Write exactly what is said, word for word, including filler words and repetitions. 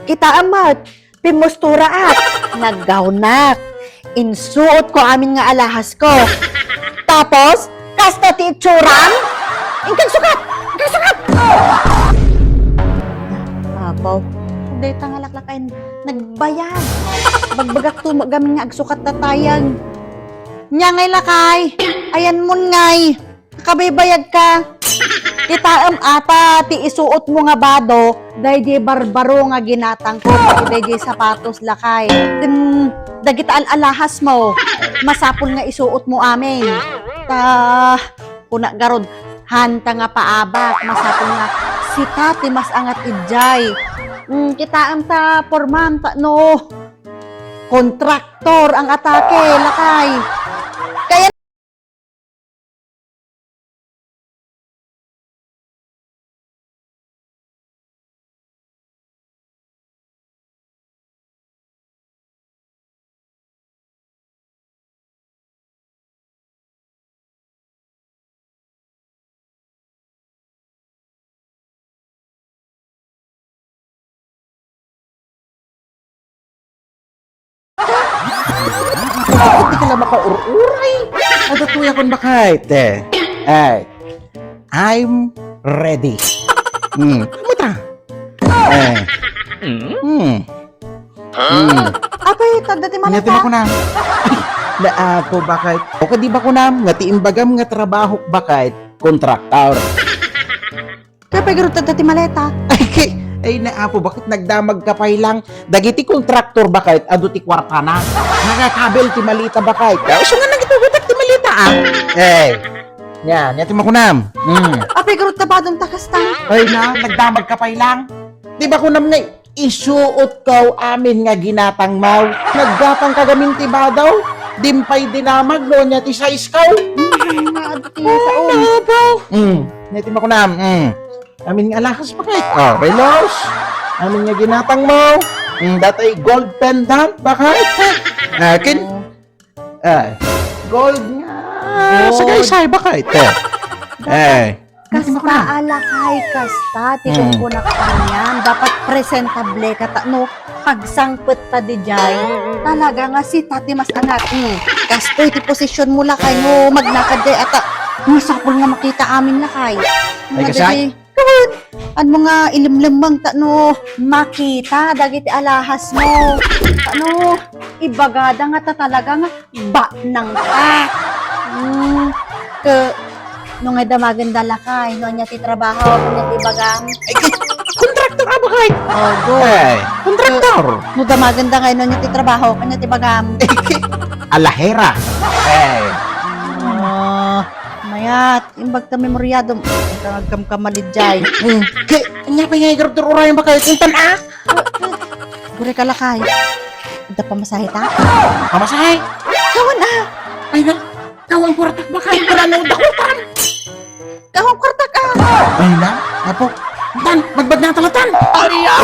Kitaem met, pimmusturaak, naggawnak. Insuotko amin nga alahasko. Tapos, kasta ti itsuram? Inka agsukat! Inka agsukat! Apo, dayta nga laklakay nagbayag. Bagbagakto met gamin nga agsukat datayen. Nia ngay lakay, ayanmon ngay. Kabaybayagka. Kitaem ata ti isuotmo nga bado, daydiay barbaro nga ginatangko, daydiay sapatos lakay. Ken dagita al-alahasmo, masapul nga isuotmo amin. Ta, kuna garud, hanta nga paabak, masapul nga sika ti mas-angat idiay. Mm, kitaem ta pormam, ta no, kontraktor ang atake, lakay. Kaya Di ka lang makaur-uray. Adatoyakon bakay, te. Ay, I'm ready. Hmm, kumusta? Eh. Hmm. Hmm. Apay, tadda ti maleta. Nga ti makunam. Ay, naapo bakay. O kadi ba kunam, nga ti imbagam nga trabaho bakay, kontraktor. Kaya pay garud tadda ti maleta. Ay, kay, ay, naapo, bakit nagdamag ka pay lang? Dagiti kontraktor bakay, adu ti kuartana. Nagakabil ti maleta bakay. Kaya isu nga nagitugutak ti maleta, ah. Eh. Nia, nia ti makunam. Mm. Apay garud ta badom ta kasta. Ay na, nagdamag ka pay lang. Di ba kunam nga isuot kaw amin nga ginatang maw? Naggatang ka gamin ti badaw. Dimpay dinamag no nia ti size kaw. Mm, nga adu ti sao. Ano ba? Mm, nia ti makunam. Mm. Amin nga alahas bakay. Oh, relos. Amin nga ginatang mo. Mm, datay gold pendant bakay. Akin. Ay, gold nga. Gold. Sagaysay, bakit? Eh. Kasta a lakay, kasta, ti Mm. kunkunak kaniam. Dapat presentable ka ta, no, pagsangpet ta di jay. Talaga nga sika ti mas angat. Mm. Kastoy ti posisyon mo, lakay, no, magnakad jay, ata, masapul nga makita amin, lakay. Ay, kasay? Kawan, ania nga ilimlemmeng ta no makita dagiti alahas mo. Ano, ibagada nga ta talaga nga banang ta. Hmm, ke, no nga damagen da lakay, no ania ti trabaho, no ania ti bagam. Ay, ke, kontraktor a bakay. Oh, good. Ay, kontraktor. Ke, no damagen da ngay, no ania ti trabaho, no ania ti bagam. Ay, ke, alahera. Ay. Ah, mayat. Imbag ta memoryadom, agkamkamali jay. Hmm, ke, ania pay nga igarud ti urayan bakay, kuntan a? Gure ka lakay. Adda pamasahe ta? Pamasahe? Kawan a! Ay na, kawan kuartak bakay, kurano, dakutan! Kawan kuartak a! Ay na, apo, tan, magbagna talatan! Ay, ah!